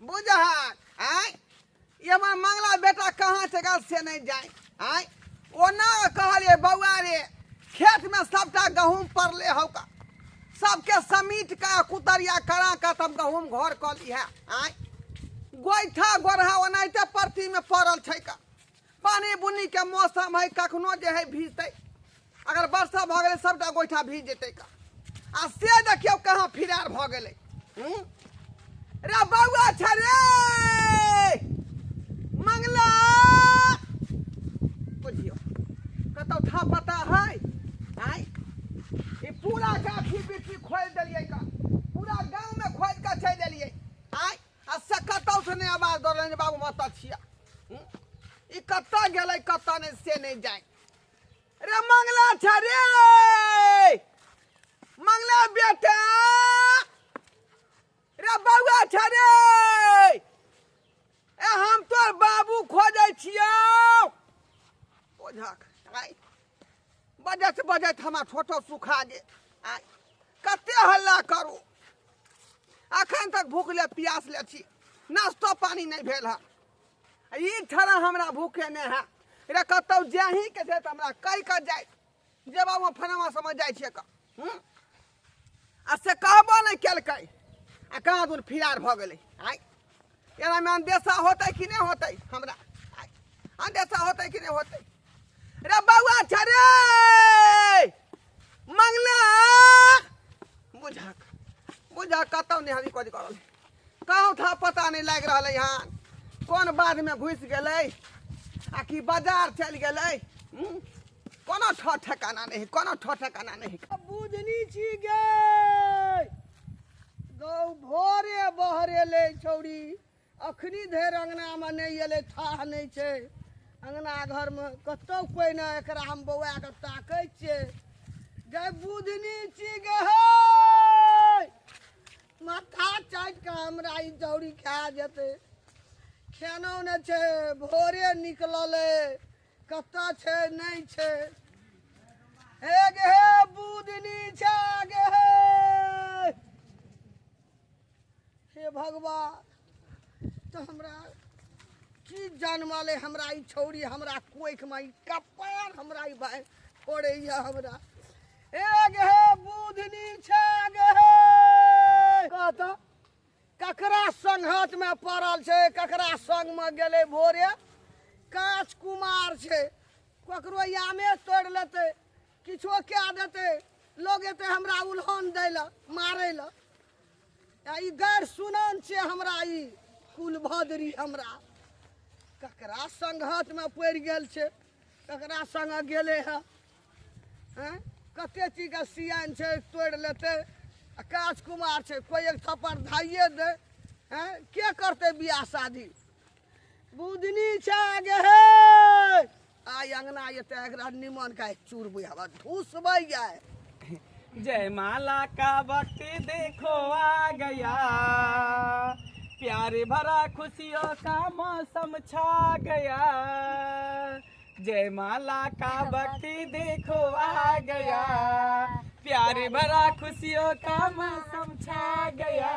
बुझहक आँय, ई हमर मंगला बेटा कहाँ छै गेल से नहि जाय। आँय, ओना कहलियै बौआ रे, खेतमे सबटा गहूँम पड़ले हौ का, सबके समीट कऽ कुतरिया करा कऽ तब गहूँम घर कऽ लिहे। आँय, गोइठा गोरहा ओनाहिते परतीमे पड़ल छै का, पानि बुन्नीके मौसम है, कखनो जे है भीजतै, अगर वर्षा भऽ गेलै सबटा गोइठा भीज जेतै का। आ से देखियौ कहाँ फिरार भऽ गेलै। रे बौआ छै रे मंगला, बुझियौ कतौ था पता है। आँय, ई पूरा गाछी बिरछी खोलि देलियै का, पूरा गाँवमे खोलि कऽ चलि एलियै। आँय, आ से कतौ से नहि आवाज दऽ रहलै बाबू मत छिया। ई कतऽ गेलै कतऽ नहि से नहि जाय। रे मंगला छै रे मंगला बेटा, रे बौआ छै रे, ए हम तोर बाबू खोजै छियौ। ओझा आइ बजैत बजैत हमरा ठोठो सुखा गेल। आइ कते हल्ला करू, अखन तक भूख ले प्यास ले छी, नाश्तो पानी नहि भेल हँ, ई छड़ा हमरा भूखे नहि है। रे कतौ जाही के छै तऽ हमरा कहि कऽ जाय जे बाबू हम फलामा समझ जाइ छियै कऽ। आ से कहबो नहि केलकै आ कहाँ दूर फिरार भऽ गेलै। आइ एनामे अंदेशा होतै कि नहि होतै हमरा? आइ अंदेशा होतै कि नहि होतै? रे बौआ छै रे मंगला, बुझक बुझक कतौ नहि हरी कथी करल कहूँ था पता नहि लागि रहल हन, कोन बाधमे घुसि गेलै आ कि बाजार चलि गेलै। कोनो ठो ठेकाना नहि, कोनो ठो ठेकाना नहि। बुझनी छी गे गौ, भोरे बहरेलै छौड़ी, अखनी धरि अङ्गनामे नहि एलै, थाह नहि छै अङ्गना घरमे कतौ कोइ नहि। एकरा हम बौआके ताकै छियै गे, बुझनी छी गे, हे माथा चाटि कऽ हमरा ई चौड़ी खा जेतै। खेनो नहि छै, भोरे निकललै, कतऽ छै नहि छै। हे गे हे बुदनी छै गे, हे हे भगवान, तऽ हमरा की जनमलै हमरा ई छौड़ी, हमरा कोखिमे ई कपार हमरा ई भाय फोड़ैया हमरा। हे गे हे बुधनी छै गे, हे कहत ककरा संघतमे पड़ल छै, ककरा संगमे गेलै भोरे, काँच कुमार छै, ककरो आमे तोड़ि लेतै, किछो कए देतै, लोग एतै हमरा उल्हन दै लए, मारै लए। आ ई गैर सुनन छै हमरा ई कुलभद्री, हमरा ककरा संघतमे पड़ि गेल छै, ककरा संग गेलै हँ। आँय, कते चीजके सिआन छै तोड़ि लेतै, आ काज कुमार छै, कोइ एक थप्पड़ धाइए दै। आँय, के करतै बियाह शादी? बुदनी छै गे हे, आइ अङ्गना एतै एकरा निमन का चूरबै, हवा धूसबै आइ। जयमाला का वक्त देखो आ गया, प्यार भरा खुशियों का मौसम छा गया। जयमाला का वक्त देखो आ गया, प्यार भरा खुशियों का मौसम छा गया।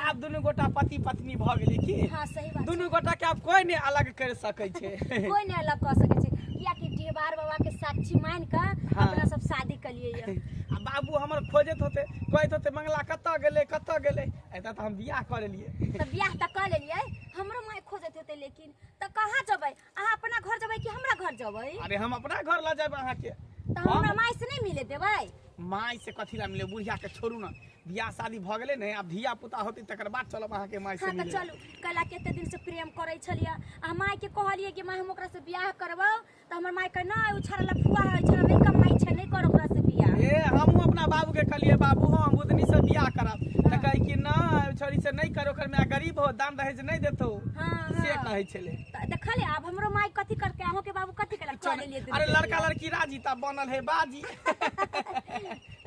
आब दुनू गोटा पति पत्नी भऽ गेली की? हाँ, सही बात। दुनू गोटा के आब कोई नहीं अलग कर सकै छै। कोई नहीं अलग कर सकै छै, कियाकि डिहबार बाबा के साक्षी मान के हाँ। अपना सब शादी कलिए ये। आ बाबू हमर खोजैत होते, कहैत होते मंगला कतऽ गेलै कतऽ गेलै, एतऽ तऽ हम बियाह कऽ लेलियै। तऽ बियाह तऽ कऽ लेलियै, हमरो माय खोजैत होते, लेकिन तऽ कहाँ जेबै अहाँ? अपना घर जेबै कि हमरा घर जेबै? अरे हम अपना घर लऽ जायब अहाँके। तऽ हमरा माय से नहीं मिले देबै? माय से कथी ला मिले, बुढ़िया के छोड़ू ना, बियाह शादी भऽ गेलै ने, आब धिया पुता होतै तकर बाद चलब अहाँके माय से हाँ तऽ मिले। चलू, कला कते दिन से प्रेम करै छलियै आ माय के कहलियै कि माय हम ओकरा से बियाह करबौ, तऽ हमर माय कहे नहि, ओ छड़ा लफुआ है, छड़ा नहि कमाइ छै, नहि कर ओकरा से बियाह। ए हमहूँ अपना बाबू के कहलियै, बाबू हम बुधनी से बियाह करब, तऽ कहै कि नहि ओ छोरी से नहि कर, ओकर माय गरीब हो, दान दहेज नहि देतौ। हाँ, से हाँ। कहै छलै। तऽ देखलियै आब हमरो माय कथी करके, अहूँ के बाबू कथी केलक, कऽ लेलियै दुनू अरे के लड़का बियाह। लड़की राजी तब बनल है बाजी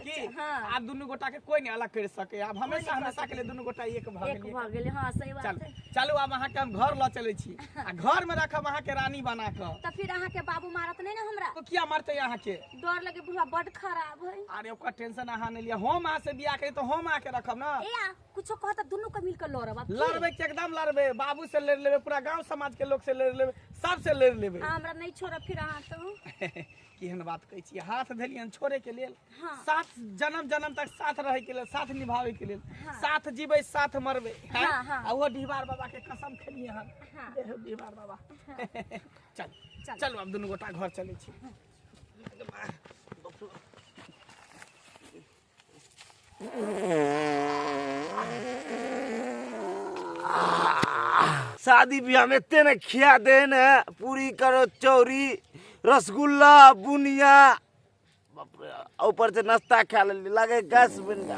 की। हाँ। आब दुनू गोटा के कोई नहीं अलग कर सके, आब हमेशा कर हमेशा के लिए दुनू गोटा एक भऽ एक गेलियै। भऽ गेलै, हाँ सही बात चलू है। चलू, आब अहाँके हम घर लऽ चलै छी आ घर में रखब अहाँके रानी बना कऽ। तऽ फिर अहाँके बाबू मारत नहीं ने हमरा? तो किया मारतै अहाँके? डर लगे, बुढ़वा बड खराब रखबै। अरे ओकर टेंशन अहाँ नहीं लिया, हम अहाँ से बियाह करी तो हम अहाँ के रखब ना। ए आ कुछो कहत दुनू के मिल के लड़ब। अब की? लड़बे के एकदम लड़बे, बाबू से लड़ लेबे, पूरा गांव समाज के लोग से लड़ लेबे, सब से लड़ लेबे। हमरा नहीं छोड़ब फिर अहाँ तो। केहन बात कहै छी, हाथ धलियन छोड़े के लेल। हाँ। साथ जन्म जन्म तक साथ रहे के लेल, साथ निभावे के लेल। हाँ। साथ जीबै साथ मरबै। हाँ, हाँ। आ ओहो डिहबार बाबा के कसम खेलिए हन। हाँ। देहो डिहबार बाबा। चल चल। चलू आब दुनू गोटा घर चलै छी। शादी ब्याह में एते ने खिया दे ने, पूरी करो चौरी रसगुल्ला बुनिया, बाप रे, ऊपर से नाश्ता खा लेली, लगे गैस बन गया।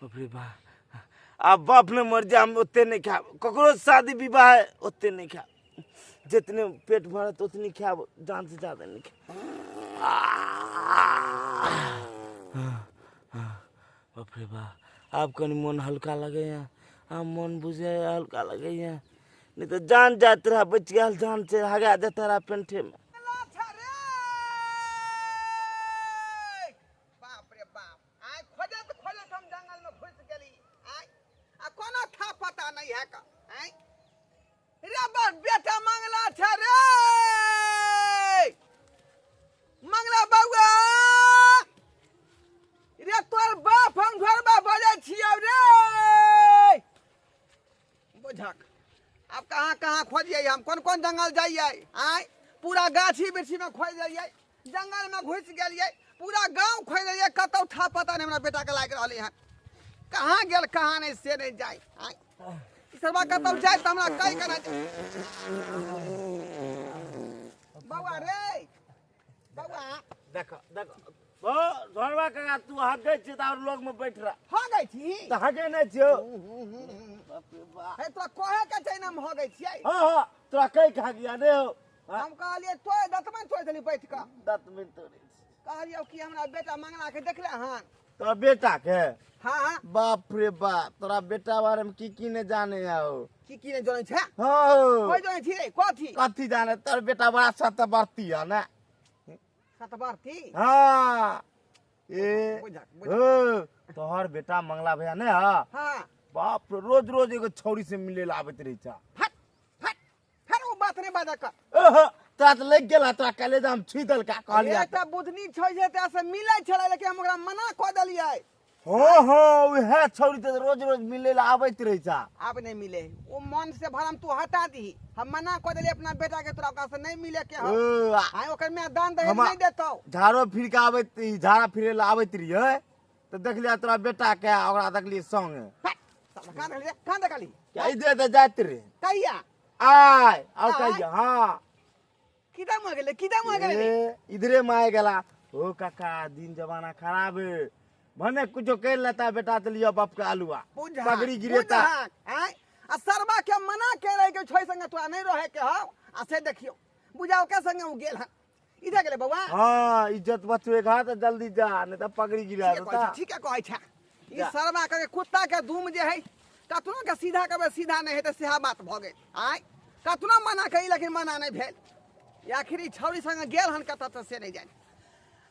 बाप रे बाप, अब बाप ने मर जा, हम ओते नहीं खाब। ककरो शादी विवाह है ओते नहीं खाब, जितने पेट भरत उतनी खाब, जान से ज्यादा नहीं खाब। बाप रे बाप, आप कनी मन हल्का लगे है, आप मन बुझे हल्का लगे है, नहीं तो जान जात रहा बच गया, जान से हगा जाता रहा पेंठे में। बाप रे बाप, आय खोजत खोजत हम जंगल में घुस गेली। आय आ कोनो था पता नहीं है का। आय रे बाप बेटा मंगला छ रे, मंगला बउआ रे, तोर बाप हम घरबा बजै छियौ रे। बुझक अब कहाँ कहाँ खोजिए हम, कोन कोन जंगल जाइए। आय पूरा गाछी वृक्षी में खोज जाइए, जंगल में घुस गेलिए, पूरा गांव खोज जाइए, कतौ था पता नहीं हमरा बेटा के लागि रहलै हन, कहाँ गेल कहाँ नहीं से नहीं जाए। आय सरबा कतौ जाए तऽ हमरा कहि केना। बउआ रे बउआ, देखो देखो ओ घरवा का तू हगे छी त और लोग में बैठ रहा। हगै छी त हगे नहीं छियो। बाप रे बाप, हे तोरा कहे के छै ना हम हगै छियै। हां हां, तोरा कहि के हगिया ने हो। हम कहलियै तोय दतमन तोय देली बैठ के, दतमन तोड़े कहलियै कि हमरा बेटा मंगला के देखले हन। तोरा बेटा के? हां। बाप रे बाप, तोरा बेटा बारे में की की ने जाने आओ। की की ने जाने छै? हां कोई जाने छी रे? कथी कथी जाने? तोर बेटा बड़ा सतबरती है ना। सतबरती? हाँ। ए तोहर बेटा मंगला भैया ने। हाँ हाँ। बाप रे, रोज रोज एगो छौरी से मिले ला आबैत रहे छा। फट फट फिर वो बात नहीं बाजा कर। ओहो तोरा त लग गेला, तोरा कलेजा हम छुई देलका कहलिया। एकटा बुधनी छै जे तोरा से मिलै छलै, लेकिन हम ओकरा मना कऽ देलियै। हो हो, उहे छौरी त रोज रोज मिले ला आबैत रहे छा। आब नहीं मिले, वो मन से भरम तू हटा दीही। हम मना कऽ देलियै अपना बेटा के, तोरा ओकरा से नहीं मिले के हौ। आइ ओकर my दान दहेज नहीं देतौ। झाड़ो फिर के आबैत, झाड़ा फिरे ला आबैत रहियै त देखलियै तोरा बेटा के, ओकरा देखलियै संगे। कहाँ देखलियै? कहाँ देखली? इधर त जाइत रहे। कहिया? आय और कहिया? हाँ। किधर मर गेलै? किधर मर गेलै? इधरे माय गेला। ओ काका, दिन जमाना खराब है, भने कुछो कर लेता बेटा त लियो बाप के आलुआ पगड़ी गिरेता। आय आ सरबा के मना के रहे के छै संगे तोरा नहीं रहे के हौ, आ से देखियो बुझाओ के संगे उ गेल हन। इधर गेलै बउआ। हां, इज्जत बचवे खा त जल्दी जा, नहीं त पगड़ी गिरा देता। ठीक है कहै छै ई सरबा के कुत्ता के धूम जे है, कतनो के सीधा करबै सीधा नहीं हेतै, सेहा बात भ गेल। आय कतनो मना करी लेकिन मना नहीं भेल। आखिर ई छौरी संगे गेल हन कतऽ त से नहीं जाने।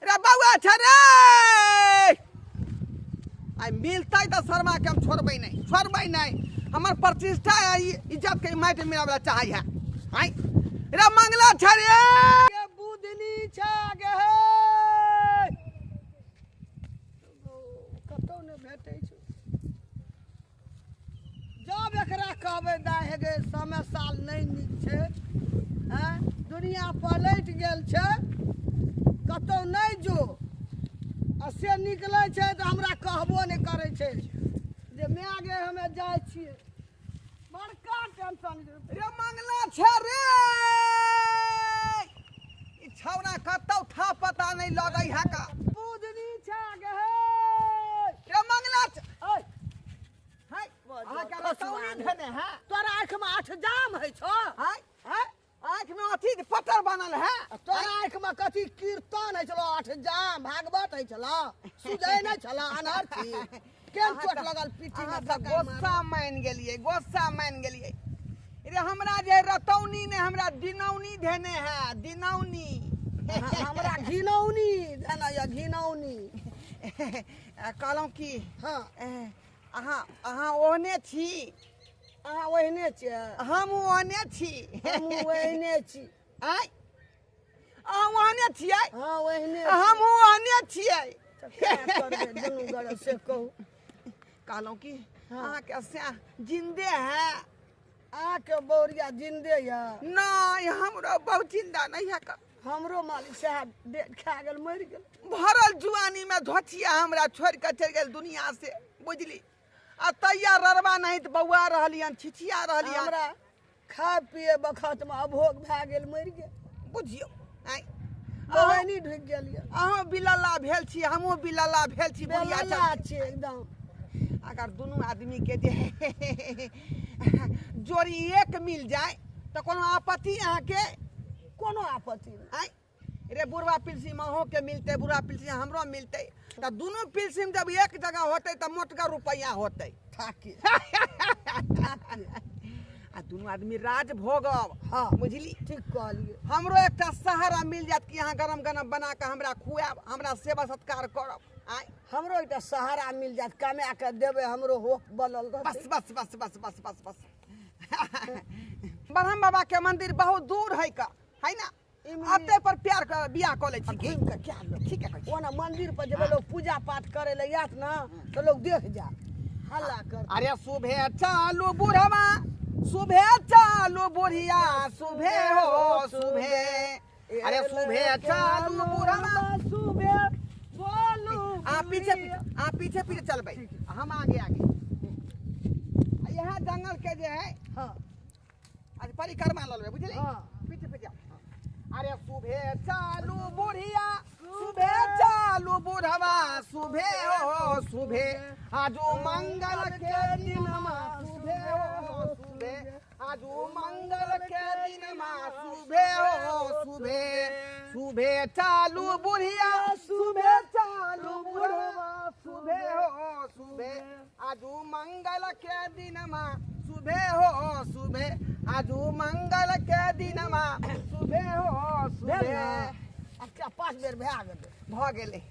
रे बउआ छ रे, आइ मिलतै तऽ शर्मा के हम छोड़बै नहीं, छोड़बै नहीं। हमर प्रतिष्ठा है, इज्जत के माटि मिलावला चाहै है। आइ रे मंगला छ रे, बुधनी छ गे हे, कतौ ने भेटै छै। जब एकरा कहबै दाइ हे गे, समय साल नहीं नीक छै, हैं दुनिया पलटि गेल छै, कतौ नहीं जो, आ से निकलै छै तऽ हमरा कहबो नहि करै छै जे my गे हमे जाइ छियै। बड़का टेंशन। रे मंगला छै रे, ई छौड़ा कतौ था पता नहीं लगै है का। बुधनी छै गे हे, रे मंगला छ ओइ हाय, अहाँ के रतौनी धेने है। तोरा आँखि में आठ जाम है छौ? हाय आँख में अथी पत्थर बनल है। तोरा आँख में कथी कीर्तन है छलो? आठ जाम भागवत है छलो? सुझै नहीं छलो? अनहर छी केन चोट लगल पीठी में? गुस्सा मान गेलियै, गुस्सा मान गेलियै रे। हमरा जे रतौनी ने हमरा दिनौनी धेने है, दिनौनी। हमरा घिनौनी धना या घिनौनी। कहलहुँ की? हाँ। अहाँ अहाँ ओहने छी। अहाँ ओहने छियै? हमहूँ ओहने छी। हमहूँ ओहने छी। आँय, अहाँ ओहने छियै? हाँ, ओहने। हमहूँ ओहने छियै। तऽ केना करबै दुनू गोरे से कहू। कहलहुँ की? हाँ। अहाँके सएह जिन्दे है? अहाँके बौरिया जिन्दे यऽ? नहि, हमरो बहुत जिन्दा नहीं है। हमरो मालिक साहब खा गेल, मरि गेल। भरल जुआनी में धोचिया हमरा छोड़ के चलि गेल दुनिया से, बुझली? आ तैया ररबा नहीं तऽ बौआ रहलियन, छिछिया रहलियन। हमरा खाय पिए बखतमे अभोग भए गेल, मरि गेल। बुझियौ, आँय, बहनी ढुकि गेल यऽ। अहूँ बिलल्ला भेल छी, हमहूँ बिलल्ला भेल छी, बुढ़िया। बेलल्ला छी एकदम। अगर दुनू आदमी के जे जोड़ी एक मिल जाए तऽ कोनो आपत्ति अहाँके? कोनो आपत्ति नहि। आँय रे, बुढ़वा पिलसी अहूँ के मिलतै, बुढ़वा पिलसी हमरो मिलतै, तऽ दुनू पिलसी जब एक जगह होतै तऽ मोटगर रुपैआ होतै। ठाके। आ दुनू आदमी राज भोगब। हाँ। बुझली? ठीक कहलियै। हमरो एकटा सहारा मिल जायत कि अहाँ गरम गरम बना कऽ हमरा खुआएब, हमरा सेवा सत्कार करब। आँय, हमरो एकटा सहारा मिल जायत, कमा कऽ देबै, हमरो होप बनल बस रहतै। बस बस बस बस बस बस। ब्रह्म बाबा के मंदिर बहुत दूर है का है ना? अते पर प्यार कर बियाह कऽ लै छी। घुमि कऽ क्या लेबै? ठीक है। ओना मंदिर पर जेबै, लोग पूजा पाठ करे लए आयत ने तऽ लोग देख जायत, हल्ला कर। अरे सुबह चालू बुढ़वा, सुबह चालू बुढ़िया, सुबह हो सुबह। अरे सुबह चालू बुढ़वा, सुबह बोलू। आ पीछे पीछे, आ पीछे पीछे चलबै, हम आगे आगे। यहाँ जंगल के जे है। हाँ। आज परिक्रमा लऽ लेबै, बुझली? हाँ। पीछे पीछे। अरे सुबह चालू बुढ़िया, सुबह चालू बुढ़वा, सुबह हो सुबह, आजू मंगल के दिनमा, सुबह हो सुबह, आजू मंगल के दिनमा, सुबह हो सुबह। सुबह चालू बुढ़िया, सुबह चालू बुढ़वा, सुबह हो सुबह, आजू मंगल के दिनमा, सुबह हो सुबह, आजू मंगल के दिनमा, सुबह हो भेल सुबह। ने? अच्छा, 5 बेर भए गेलै। भऽ गेलै।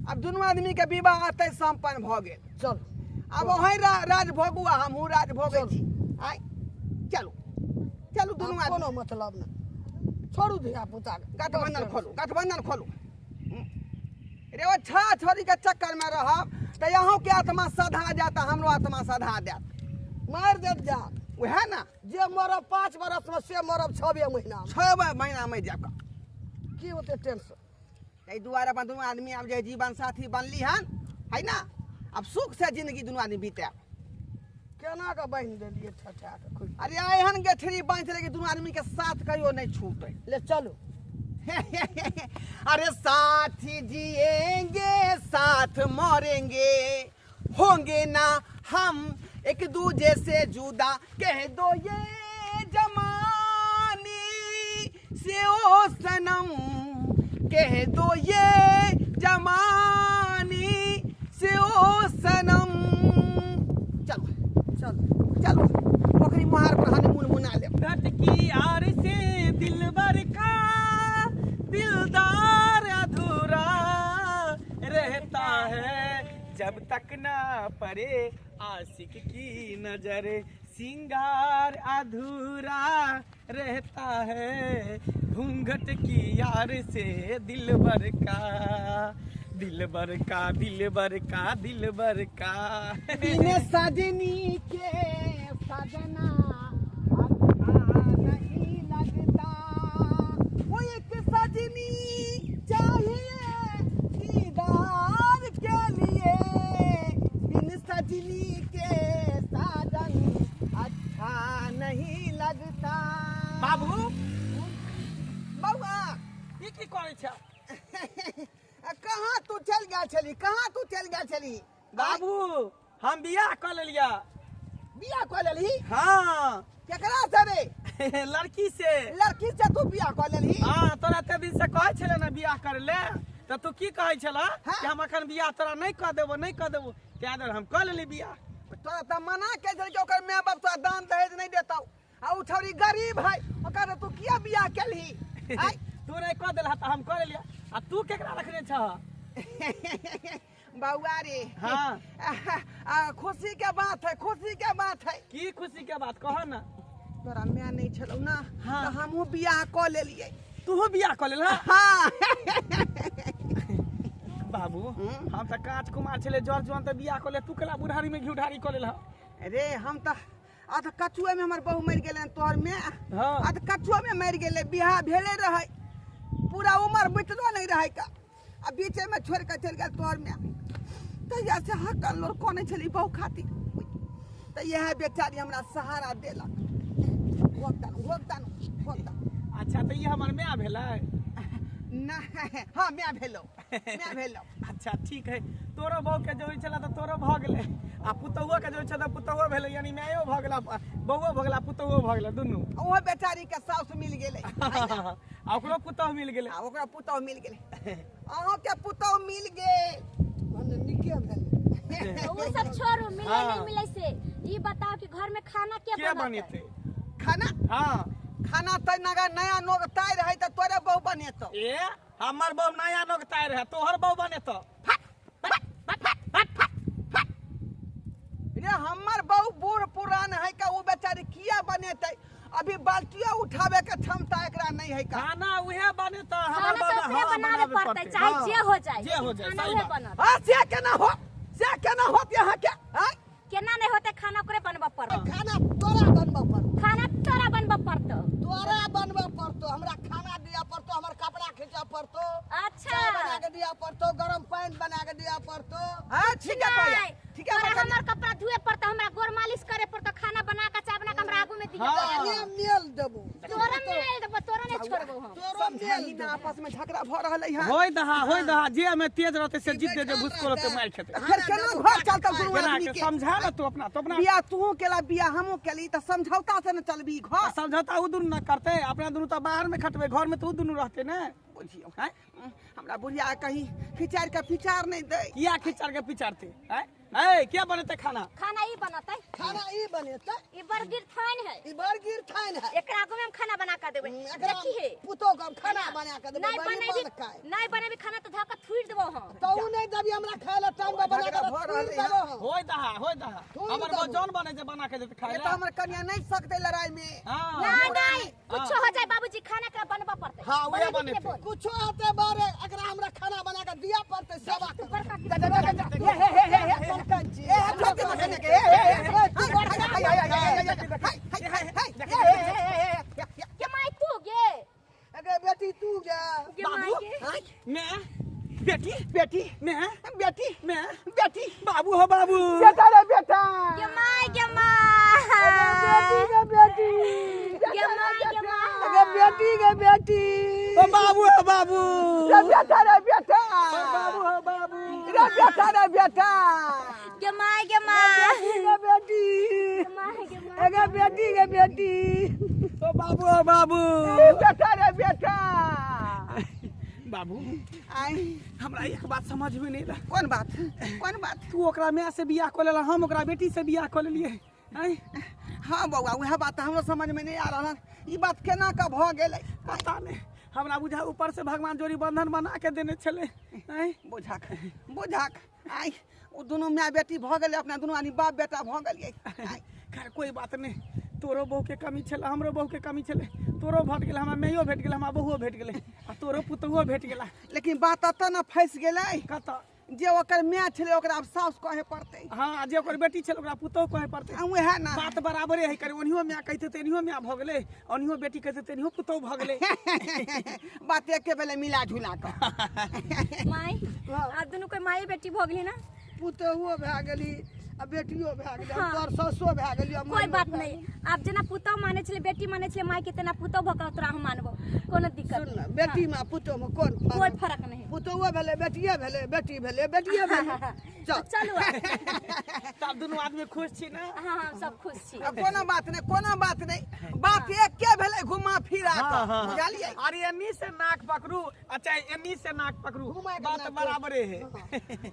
आब दुनू आदमी के विवाह एतै सम्पन्न भऽ गेल। चल। आब वही राज भोगू आ हमहूँ राज भोगै छी। आइ चलू चलू दुनू आब आदमी। कोनो मतलब नहि, छोड़ू धिया पुता। गठबंधन खोलू, गठबंधन खोलू। रे ओ छा छोरी के चक्कर में रहब तऽ अहूँ के आत्मा सधा जायत आ हमरो आत्मा सधा देत। मारि देत जा। उएह ने। जे मरब 5 बरसमे से मरब 6 महीना। 6 महीना में जायब। की ओते टेंशन? एहि दुआरे अपन दुनू आदमी आब जे जीवन साथी बनली हन है ना, आब सुख से जिंदगी दुनू आदमी बितायब। केना कऽ बान्हि देलियै ठठा कऽ खुलि? अरे एहन गेठरी बाँधि देलै कि दुनू आदमी के साथ कहियो नहीं छूटे। ले चलू। अरे साथ जिएंगे साथ मरेंगे, होंगे ना हम एक दूजे से जुदा, कह दो ये जमाने से ओ सनम, कह दो ये जमाने से ओ सनम। चलो। चल। चलो, पोखरी मोहार पर हनीमून मना लेब। घट की आर से दिलबर का दिलदार अधूरा रहता है, जब तक ना पड़े आशिक की नजर, सिंगार अधूरा रहता है। घूंघट की यार से दिलबर का, दिलबर का, दिलबर का, दिलबर का। बिन सजनी के सजना अच्छा नहीं लगता, वो एक सजनी चाहिए दीदार के लिए, बिन सजनी के साजन अच्छा नहीं लगता। बाबू। बउआ। ई की करै छ? कहाँ तू चल गया छली? कहाँ तू चल गया छली? बाबू, हम बियाह कऽ लेलियै। बियाह कऽ लेलही? हाँ। केकरा से रे? लड़की से। लड़की से तू बियाह कऽ लेलही? हाँ, तोरा एते दिन से कहै छले ने बियाह करे ले, तऽ तू की कहै छला? हाँ। कि हम अखन बियाह तोरा नहि कऽ देबो, नहि कऽ देबो। ताहि दुआरे हम कऽ लेली बियाह। तोरा तऽ मना के छलै कि ओकर माय बाप तोरा दान दहेज नहि देतौ, आ उ छौरी गरीब है, ओकर तू किया बियाह केलही? आँय? तू नहीं कह देलह त हम कर लिया। आ तू केकरा रखने छह? बउआ रे। हाँ। खुशी के बात है, खुशी के बात है। की खुशी के बात कह ना? तोरा माय नहीं छलौ ना। हाँ। तऽ हमहूँ बियाह कऽ लेलियै। तूहो बियाह कऽ लेल? हाँ। बाबू, हम तऽ काँच कुमार छलै, जर जुआन तऽ बियाह कऽ ले, तू केला बुढ़ारी में घी ढारी कऽ लेल? रे, हम तऽ अध कछुए में हमर बहू मरि गेलै, तोहर माय। हाँ। अध कछुए में मरि गेलै, बियाह भेले रहै, पूरा उमर बितलो नहीं रहै का, आ बीचे में छोड़ के चलि गेल तोहर माय। तहिया से हकल लोर कनै छली बहू खातिर, तऽ इएह बेचारी हमरा सहारा देलक। होक दानु, होक दानु, होक दानु। अच्छा, तऽ ई हमर माय भेलै? नहि, हाँ, माय भेलौ, माय भेलौ। अच्छा ठीक है, तोरो बहू के जरूरी छला तऽ तोरो भऽ गेलै, आ पुतहुओ के जरूरी छला तऽ पुतहुओ भेलै, यानी मायो भऽ गेला, बौओ भऽ गेला, पुतहुओ भऽ गेला, दुनू। ओहो बेचारी के साउस मिल गेलै। आ ओकरो पुतहु मिल गेलै। आ ओकरा पुतहु मिल गेलै, अहूँके पुतहु मिल गेल। भने नीके भेलै। ओ सब छोड़ू, मिले हाँ। नहीं मिले से ई बताओ कि घर में खाना के के बनेतै? बनेतै खाना? हाँ। खाना तऽ नगा नया नोग ताय रहै तऽ तोरे बहू बनेतौ। ए, हमर बहू नया नोग ताय रहै, तोहर बहू बनेतौ। रे, हमर बहू बूढ़ पुरान है का, उ बेचारी किया बनेतै? अभी बाल्टियो उठावे के क्षमता एकरा नहीं है का। खाना उहे बनेतौ, हमर खाना तो बहू ओकरे हाँ, बनावे बनावे पड़तै, चाहे हाँ। जे हो जाए, जे हो जाए, खाना सही उहे बात। बनत। हाँ, से केना हो, से केना होत यहाँ के? आँय? केना नहीं होते, खाना ओकरे बनबऽ पड़तै। खाना तोरा बनबऽ पड़तौ। खाना तोरा बनबऽ पड़तौ। तोरा बनबऽ पड़तौ, हमरा खाना दिअ पड़तौ, हमर कपड़ा खींचऽ पड़तौ। अच्छा। चाय बना के दिअ पड़तौ, गरम पानि बना के दिअ पड़तौ। हाँ, ठीक है भैया, नहीं, ठीक है तोरा भैया। हमर कपड़ा धोए पड़तौ, हमरा गोर मालिश करे पड़तौ, खाना बना के चाय बना के हमरा आगू में दिअ हाँ। पड़तौ। तोरे मेल देबो। तोरा मेल देबो, तोरा नहीं छोड़बो हम। तोरो मेल समझाही ना, देबो। आपस में झगड़ा भऽ रहल है। होय दहा, होय दहा, जे में तेज रहते से जीत जे घुसको रहते मार खेते। फिर केना घर चलतौ दुनू केना आदमी के के? समझा ना तू अपना, तो अपना बियाह तूहो केला, बियाह हमहूँ केली, तऽ समझौता से न चलबी घर। समझौता उ दुनू ना करते, अपना दुनू तऽ बाहर में खटबे, घर में तो उ दुनू रहते ने। बुझियौ हैं? हमरा बुढ़िया कहीं खिचार के पिचार नहीं दे। किया खिचार के पिचारते? हैं? ए, क्या बनेते खाना? खाना ई बनतै। खाना ई बनेतै। ई बरगिर थान है। ई बरगिर थान है। एकरा आगू में हम खाना बना के देबै। एकरा देखी हे। पुतोह के हम खाना बना के देबै, नहीं बड़ी बनेबी, बड़ खाय। नहीं बनेबी खाना तऽ धऽ के थुरि देबो हम। तऽ उ नहीं देबी हमरा खाय ला, टाइम पर बना के झगड़ा भऽ थुरि रहल है। देबो हम। होय दहा, होय दहा। थुरि हमर देबो। बहू जौन बने जे बना के देते खाय ये ला। तो हमर कन्या नहीं सकते लड़ाई में। हाँ। नहीं, नहीं, कुछो हो जाए बाबूजी, खाना एकरा बनबऽ पड़तै। हाँ, उहे बनेबी कि बनेतै। नहि बोल? कुछो होतै बारे, एकरा हमरा खाना बना के दिअ पड़तै, सेवा तू करतै। बड़का जा, जा, जा, जा, जा। हे, हे, हे, हे, हे, बड़का छी। ए, हे, छोड़ दे कन्या के। हे, हे, हे, हे, हाय, हाय, हाय, हाय, हाय, हाय, हाय, हाय, हाय, हाय, हे, हे, हे, हे, हे, हे। के माय तू गे? अगे बेटी तू गे। गे माय बाबू, गे। हाय। मैं बेटी, बेटी, मैं बेटी, मैं बेटी। बाबू हो बाबू। बेटा रे बेटा। गे माय, गे my. बेटी गे बेटी। गे माय, गे my. अगे बेटी गे बेटी। ओ बाबू हो बाबू। रे बेटा रे बेटा। ओ बाबू हो बाबू। रे बेटा रे बेटा। गे माय, गे my. बेटी गे बेटी। गे माय, गे my. अगे बेटी गे बेटी। ओ बाबू हो बाबू। रे बेटा रे बेटा। बाबू, आई। हमरा एक बात समझ में नहीं ला। कोन बात? कोन बात? तू ओकरा माय से बियाह कऽ लेला, हम ओकरा बेटी से बियाह कऽ लेलियै। आँय? हाँ बौआ, वएह बात हमरो समझ में नहीं आ रहल, ई बात केना के भऽ गेलै पता नहीं। हमरा बुझा ऊपर से भगवान जोड़ी बंधन बना के देने छलै। आँय? बुझाक, बुझाक, आइ ओ दुनू my बेटी भऽ गेलै, अपना दुनू आदमी बाप बेटा भऽ गेलियै। आइ। खैर कोई बात नहीं, तोरो बहू के कमी छलै, हमरो बहू के कमी छलै, तोरो भेट गेलै, हमरा माइयो भेट गेलै, हमरा बहुओ भेट गेलै, आ तोरो पुतोहुओ भेट गेला। लेकिन बात एतऽ ने फँसि गेलै। कतऽ? जे ओकर my छलै ओकरा आब साउस कहे पड़तै। हाँ, जे ओकर बेटी छलै ओकरा पुतोहु कहे पड़तै। आ उएह ने बात बराबरे है, करे ओनियो my कहते तऽ एनियो my भऽ गेलै, ओनियो बेटी कहते तऽ एनियो पुतोहु भऽ गेलै। बात एके भेलै मिला जुला कऽ। माय, आब दुनू कोई माये बेटी भऽ गेली ना? पुतोहुओ भए गेली आ बेटियो भए गेली, हाँ। तोहर सासो भए गेली। कोई बात नहीं, आब जेना पुतोहु मानै छलै, बेटी मानै छलै माय के, तेना पुतोहु भऽ कऽ तोरा हम मानबो, कोनो दिक्कत सुन नहीं। ने, बेटी में पुतोहु में कोन फर्क? कोई फर्क नहीं। पुतोहुओ भेलै बेटिये भेलै, बेटी भेलै बेटिये भेलै। चल। चलू। तब दुनू आदमी खुश छी ना? हाँ, हम सब खुश छी। आ कोनो बात नहीं, कोनो बात नहीं, बात एके भेलै घुमा फिरा कऽ, बुझलियै? अरे एन्नी से नाक पकड़ू आ चाहे एन्नी से नाक पकड़ू, घुमा के बात नाक बराबरे है।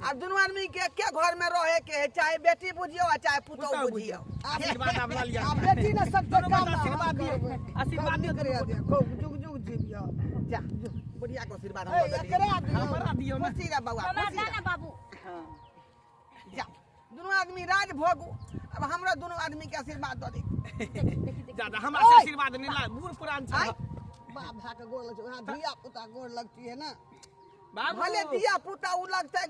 आ दुनू आदमी के एके घर में रहे के है, चाहे बेटी बेटी बुझियौ आ चाहे पुतोहु पुतोहु बुझियौ। आशीर्वाद आब लऽ लिअ। आ बेटी ने सकते दुनू काम गोटा आशीर्वाद दियौ। आशीर्वाद दियौ दुनू गोटा। खूब जुग जुग जीवियो। जा, बुढ़िया के आशीर्वाद ए, हम दऽ देलियै। एकरा दियौ। हमरा दियौ ने। खुशी रह बौआ, हमरा खुशी दे रह। ना बाबू। जा, दुनू आदमी राज भोगू। अब हमरा दुनू आदमी के आशीर्वाद दऽ दे। जादा हमरा से आशीर्वाद नहीं ला, बूढ़ पुरान आय। छ। बाप भाई के गोर लग, वहाँ धिया पुता गोर लगती है ना। बाबू भले धिया पुता उ लगतै,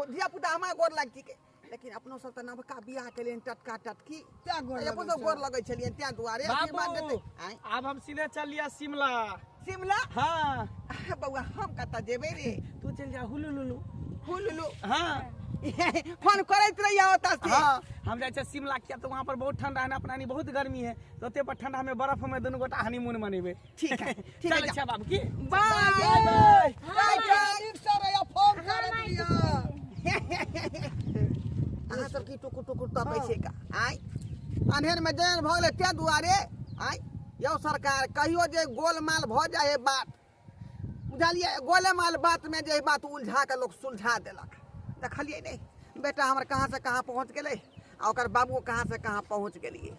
धिया पुता हमरा गोर लगती के, लेकिन अपनो सब तऽ नवका बियाह केलियनि टटका टटकी, तें गोर अपनो लगै सब छै। गोर लगै छलियनि, तें दुआरे आशीर्वाद बाबू देतै। आँय। आब हम सीधे चल लिया शिमला। शिमला? हाँ। बौआ, हम कतऽ जेबै रे? तू चल जा हुलुलुलु। हुलुलु? हाँ। फोन करैत रहिया ओतऽ से। हाँ, हम जाइ छियै शिमला, किया तऽ वहाँ पर बहुत ठंडा है ना, अपना एनी बहुत गर्मी है, तो ओते पर ठंडा में बर्फ में दुनू गोटा हनीमून मनेबै। ठीक है, ठीक है, चलै जा। छियै बाबू की। बाय। बाय। बाय। बाय। नीक से रहिया, फोन करैत रहिया। अहाँ सब की टुकुर टुकुर तकै छै का? आँय, अन्हेर में जहन भऽ गेलै तें दुआरे। आँय यौ सरकार, कहियो जे गोलमाल भऽ जाइ है बात, बुझलियै, गोलेमाल बात में जे बात उलझा के लोक सुलझा देलक। देखलियै नहि, बेटा हमर कहाँ से कहाँ पहुँच गेलै आ ओकर बाबुओ कहाँ से कहाँ पहुँच गेलियै।